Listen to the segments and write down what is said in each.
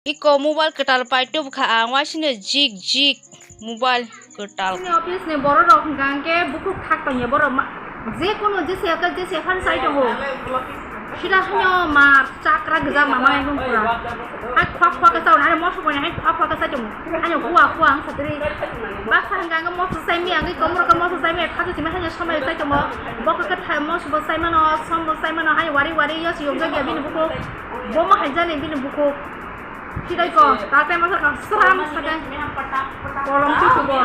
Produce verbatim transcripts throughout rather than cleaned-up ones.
Iko mobile kwtal pai tubukha ang, waisino jik jik mobile kwtal. Chini office ni borok rok hwnkha hwnkhe bukhuk thak tongya borok ma-, je kono jese khe jese han sai tongo. Sida hwnyo ma chakra gwja ma manai nung pura. Hai khwak khwak khe chawi, hai moso boni hai khwak khwak khe sai tongo. Hwnyo hua hua ang satri. Baksa hwnkha hwnkhe moso sai mi ang, iko moro khe moso sai mi, thatu simi hwnyo somai sai tongo. Bokhe khe thai moso bo sai mano, som bo sai mano, hai wari wari yo si yomjak ya bini bukhuk. Bomo hai jani bini bukhuk. Sidai ko, ta tema sa ka sram sa ka. Kolom tu tu bo.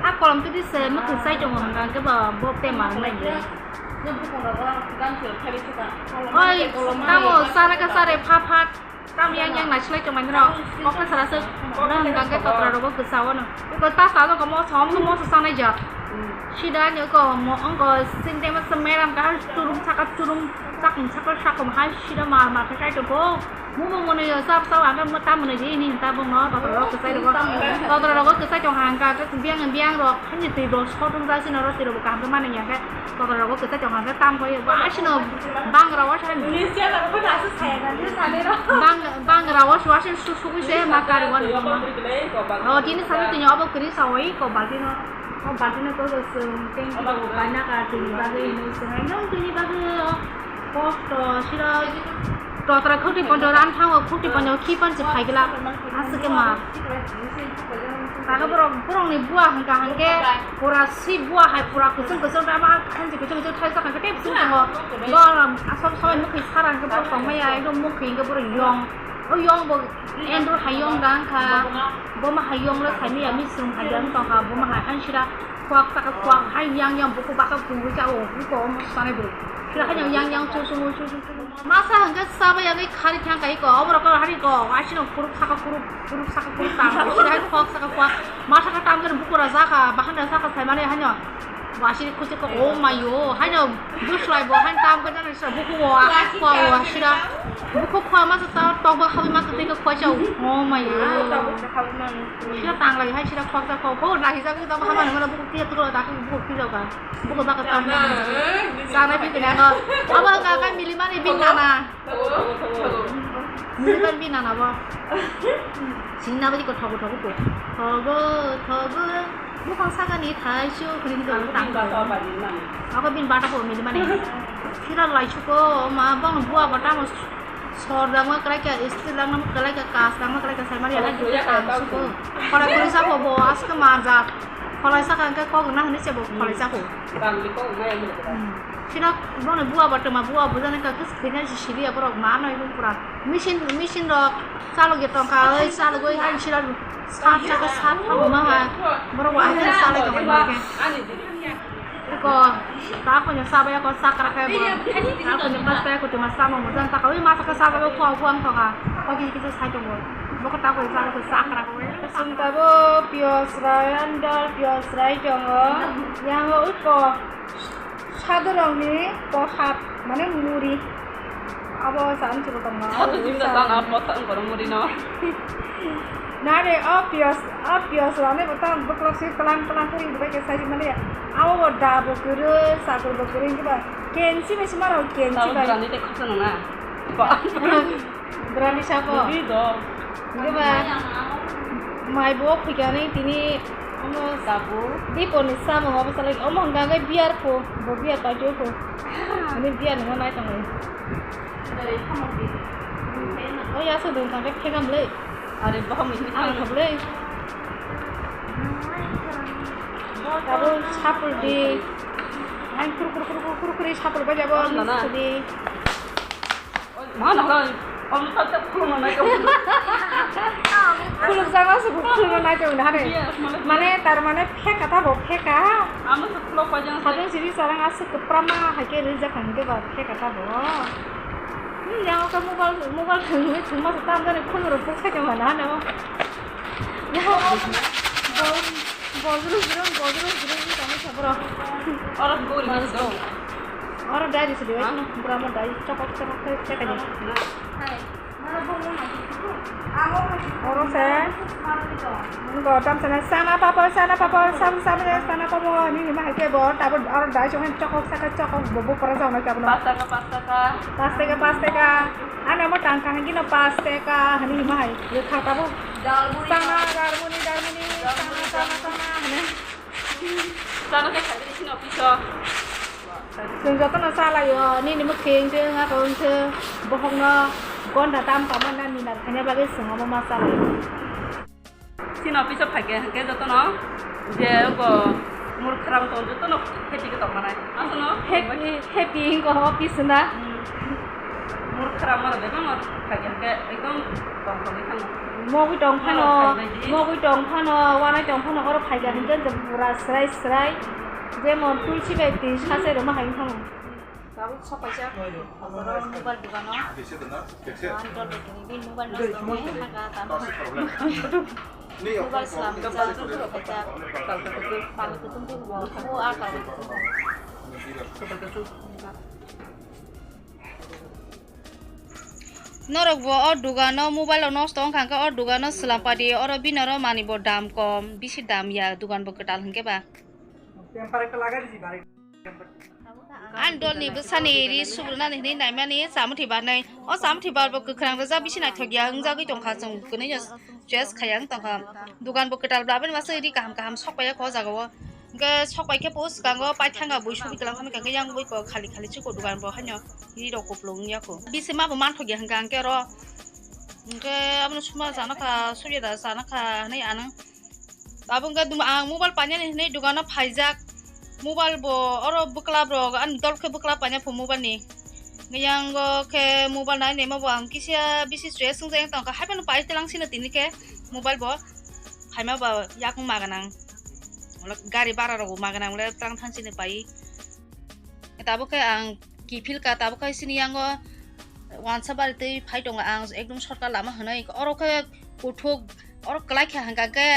A kolom tu di se, mukhu sai tongo hwnka hwnkhe ba bo tema nai. Oi, tamo sara ka sare pha pha. Tam yang yang nai slai tongmani rok. Kokna sara se. Nang hwnka hwnkhe totra rogo kwsa o no. Ko ta sa do ko mo som ko mo sa sanai ja. Sida ni ko mo ong ko sing tema sa meram ka har turum saka turum sak saka sakom hai sida mar mar ka kai to bo. Mumo mwnwi yo chap chap ang khe ta mwnwi di ni ta bongno totra rok kwchai rogo. Totra rogo kwchai tong hang kha khe biang biang rok hani twi bo sot wng jak sino rok twi rok bo kaham khe mani ya khe totra rogo kwchai tong hang khe tam khe ba sino bang rok wa sai bang bang rok wa sai su su se ma kari wan. O tini salo tini obo kwrwi sa oi ko balti no. O balti no to chwng tengki rok bai na ka twi bagwi hinwi swngai no tini bagwi o. Kosto sira totra khukti ponjo ran thango, khukti ponjo khipan se phaigla aswk ma. Kaga borok borokni bua hwnkha hwnkhe pura si bua hai pura kwchwng kwchwng tama hansi kwchwng kwchwng thaisa hwnkhe tei bwswng tongo. Bo asok sobai mwkhwi sara hwnkhe borok tongmaya ekdom mwkhwi hwnkhe borok yong. O yong bo Andrew hai yong da wngkha. Bo ma hai yong le saimaya misrung hai da wng tongkha bo ma hai hansira. Kwak saka kwak hai yang yang buku baka bungwi cha o buku omo sanai bwrwi. Sira hai yang yang chu chu chu chu chu. Masa hwnkhe saba yagwi khari thang kai ko oborok ko hari ko asino kuruk saka kuruk kuruk saka kuruk tang sira hai kwak saka kwak masa ka tang khe buku ra jaka bahanda saka sai mani haino. Wasi kuchi ko o mayo haino buslai bo han tam khe jani sa buku o a kwak o asira. Buku kwak masa ta tok ba khabi masa tei kwak cha o mayo. Sira tang lai hai sira khoroksa khorok bo nahijak wngwi tamo hamya hwnmano bukhuk phiya tuklo dakhe bukhuk phiya ka bukhuk baka tamo. Chanai phi kene ano abo wngkha khe milimani bini nana. Milimani bini nana bo. Sini nabo diko thogo thogo ko thogo thogo bukhang sakani thaisu khring do tang. Ako bini bata bo milimani. Sira lai suko ma bang bua bata mo. Sor langma kwlaikha, steel langma kwlaikha, kas langma kwlaikha, saimani hai khe tang suko. Khwlai kwrwi sabo bo aske marjak. Khwlai saka hwnkhe kok wngna hwnwi se bo khwlai sabo. Hmm. Sino bono bua bo twma bua bo jani ka kis khina si sidi borok ma noi bung pura. Machine, machine rok chalok ya tongkha, oi chalok oi hai sira sat saka sat thago ma ha. Borok bo ahai salai tongkha hwnkhe. Ko, ta ko nya sabai ko sakra khe bo. Ta ko nya pas khe ko tuma samo mo jan ta ko ma sakra sabai ko ko ang to ka. Ko ki ki sai to mo. Bo ko ta ko sa ko sakra ko. Sung ta bo pios rai andal pios rai jongo. Yang o ko sadorong ni ko hap mane muri. Abo sa ang chuko tong ma. Satu jimda tan ap masa ang kono muri no. Nare, o pios, o pios rani bo tang boklok si pelan pelan kari dubai ke sai mane. Abo bo da bo kuru, sakur bo kuru, hiba kensi mesi maro kensi bai. Brani te khasa nana. Brani sako. Buri do. Hiba mai bo phikani tini ano sabu. Dipo ni samo abo salai omo hanga gai biar ko, bo biar pai jo ko. Ani biar ni ngai tong. O ya so dun kang khe phekam le. Are baham ini kang khe le. Abo sapul di. Ang kur kur kur kur kur kur sapul ba jabo. Mana hoi? Om tak tak khulum nai ko. Khulum jama se khulum nai ko na hare. Mane tar mane pheka ta bo pheka. Amo se khulum pa jang. Hadung siri sarang asuk prama hake rija kang ke ba pheka ta bo. Ni yang ka mobile mobile thang ni thang ma ta amdani khulum ro pheka ke mana na. Ya. Bol bol juru juru bol juru juru ni kami sabro. Oro gol mas go. Oro dai di sidi. Ano. Brahma dai chokok chokok chokok. Hai. Oro se, ngo tam sana sana papor, sana papor, sam sam re sana papor, ni hima hai ke bo, tabo aro dai chong chokok saka chokok bo bo pora jao na tabo. Pas taka, pas taka. Pas taka, pas taka. Ano mo tang kang gino pas taka, hani hima hai, ye kha tabo. Dalmuni. Sana, dalmuni, dalmuni, sana, sana, sana, hani. Sana ke khadi sini office o. Chwng jotono chalaio, nini mwkhwing chwng ako wngkhe bohokno gonda tam kama na nina khaina bagwi chwng omo ma chalaio. Chini office o phaikhe hwnkhe jotono je oko murkhwrang tong jotono happy khe tongmanai. Asono happy, happy wngkha office na. Hmm. Murkhwrang mano bebak no phaikhe hwnkhe ekdom tongthokgwi thango. Mogwi tong phano, mogwi tong phano, wanai tong phano oro phaikha hwnkhe pura srai srai. Jemon tulsi bai twi sachairokma hai wngkha. Tabuk sok kaisa oro mobile dogano. Ani dol bai tongwi bini mobile nosto wngwi haka tamo. Mobile slam rijak kaisa pal kutung kutung bo o a kal. Norok bo o dogano mobile rok nosto wngkha hwnkhe o dogano swlam padi oro bini oro manwi bo dam kom bisi dam ya dogan bo kwtal hwnkhe ba. Ani dolni bwsani ri subrwnani hwnwi naimani chamuthi barnai. O chamuthi barbo kwkhwrang rijak bisi naithok ya wngjagwi tongkha chwng kwnwi no choice khaiya wng tongkha. Dogan bo kwtal bla aboni masa ri kaham kaham sok paiya kho o jaga o. Hwnkhe sok pai khe po swkango paithanga bui subi kwlang thangwi kha hwnkhe yang bui kok khali khali chukgo dogan bo haino ri rok kupulung wngya kho. Bisi ma bo manthok ya hwnkha hwnkhe oro. Hwnkhe abono suma chana kha subida chana kha hwnwi ano. Abo wngkha dum-, ang mobile painani hinwi dogano phaijak. Mobile bo oro bwklap rok ani dol khe bwklap paina pho mobile ni. Yang o khe mobile nai naima bo ang kisa bisi stress wngjak tongkha. Haiphano pai telang sino tini khe mobile bo phaima ba yakung maganang. Wala gari bara rok bo maganang wala tang thang sini pai. Tabuk khe ang kiphil ka tabuk khe sini yango wansa bari twi phai tongo ang ekdom shortcut lama hwnwi oro khe kuthuk oro kwlai kha hwnkha khe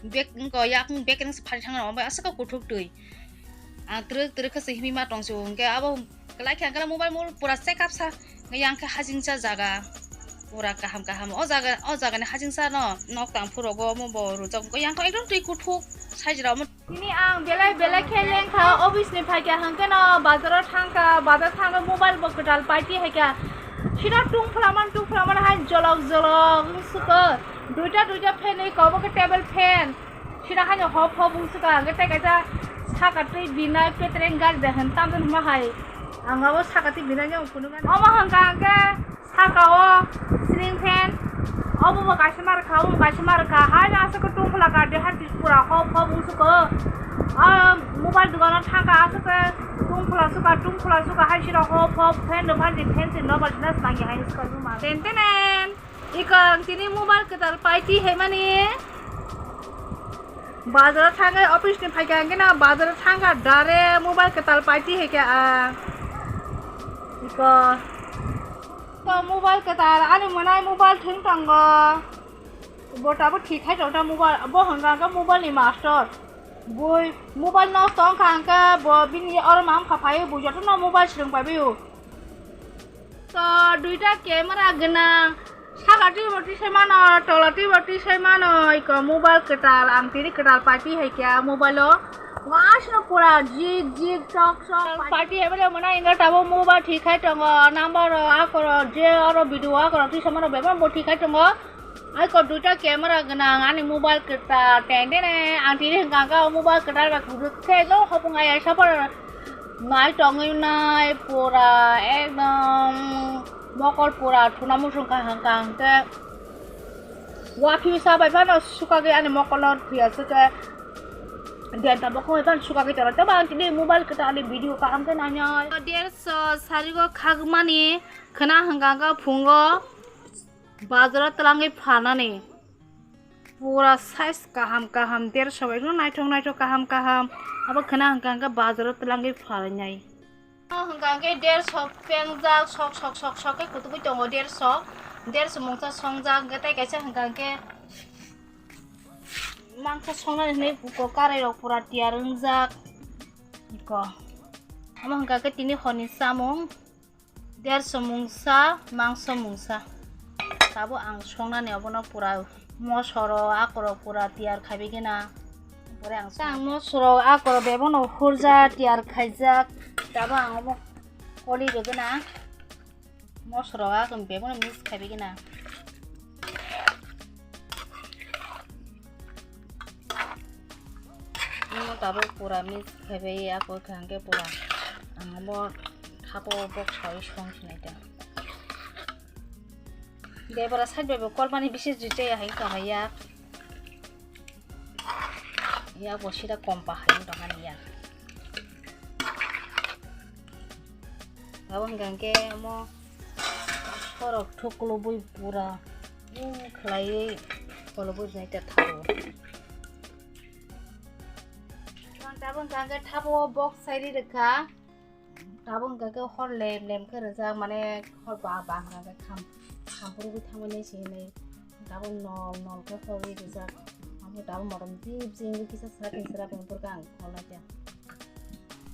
bek wngkha yakung bek rengsa phari thangna omo bai aswk khe kuthuk twi ang twrwk twrwk khe se himwi ma tongsi o hwnkhe abo kwlai kha hwnkhe mobile mobile pura check up sa yang khe hajingsa jaga pura kaham kaham o jaga o jagani hajingsa no nok tang phuru rogo omo bo rwjak yang khe ekdom twi kuthuk sai jora omo. Tini ang belai belai khe lengkha, office ni phaikha hwnkhe no bazar o thangkha, bazar thangwi mobile bo kwtal paiti haikha. Sino tungphla man tungphla man hai jolok jolok wng suko. Duita duita fan wi kobo khe table fan. Sino haino hop hop wng suka hwnkhe tei kaisa saka twi binai petreng gari de hwn tamjani hwnma hai. Ang abo saka twi binai no phunuknani. Omo hwnkha hwnkhe Saka o ceiling fan, obo bo kaisa ma rwkha, obo bo kaisa ma rwkha. Hai no aswk khe tungphla ka de hai pura hop hop wng suko. O mobile dogano thangkha aswk khe tungphla suka, tungphla suka hai siro hop hop fan rw phan di fan si no bal nas mangi hai suka numa. Ten tenen. Iko ang tini mobile kwtal paiti hai mani. Bazar o thangwi office ni phaikha hwnkhe no bazar o thangkha dare mobile kwtal paiti hai khe ang. Iko. Iko mobile kwtal ani mwnai mobile thwng tongo. Bo tabuk thik khai tongta mobile bo hwnkha hwnkhe mobile ni master. Bui mobile nosto wngkha hwnkhe bo bini oro ma wngkha phaiwi bui jotono mobile swrwng paiwi o. To duita camera gwnang, saka twibo tisai mano, tola twibo tisai mano, iko mobile kwtal, ang tini kwtal party hai khe mobile o. Wasno pura jig jig chok chok party hai mano, mwnai wngkha tabuk mobile thik khai tongo, number rok ako rok je oro video ako rok tisai mano, bebak bo thik khai tongo. Ai ko duita camera gwnang ani mobile kwtal tendene ang tini hwnkha hwnkha o mobile kwtal bai kwrwk khe no hopung ai ai sapor nai tongwi nai pura ekdom mokol pura thuna muchung kha hwnkha hwnkhe waphisa bai phano sukagwi ani mokol no thwi aswk khe denta bokhok bai phano sukagwi tongo tei bo ang tini mobile kwtal ni video kaham khe nainai. Derso sarigo khagmani khwna hwnkha hwnkha phungo. Bazar o twlangwi phanani pura size kaham kaham derso bai no naithok naithok kaham kaham abo khwna hwnkha hwnkhe bazar o twlangwi phainai. Hwnkha hwnkhe derso pengjak sok sok sok sok khe kutugwi tongo derso derso mungsa songjak hwnkhe tei kaisa hwnkha hwnkhe mangsa songnani hinwi buko karai rok pura tiyar wngjak iko omo hwnkha hwnkhe tini horni chamung. Derso mungsa, mangso mungsa. Abo ang songnani obono pura mosoro akorok pura tiyar khaibai gina. Pore ang song- ang mosoro akorok bebono hurja tiyar khaijak. Tabo ang obo koli bai gina. Mosoro akorok bebono mix khaibai gina. Imo tabuk pura mix khaibai ako hwnkhe pura ang obo thapo box sawi song sinai ta. Debra side bai bo kolmani bishi jui chaya hai tong ya. Ya bo sida kom pa hai tong ani ya. Abo hwnkhe mo sorok thuk kulubui pura, mm, khlaiwi kulubui jai ta thago. Tabuk hwnkhe thabo box sairi rwkha. Tabuk hwnkhe hor lem lem khe rwjak, mane hor ba-, bangra khe kham-, khamphuru thangmani se hinwi tabuk nol nol khe horwi rwjak. Amo tabuk motom jip jip wngwi kisa sra tin sra pung purkha ang khol naikha.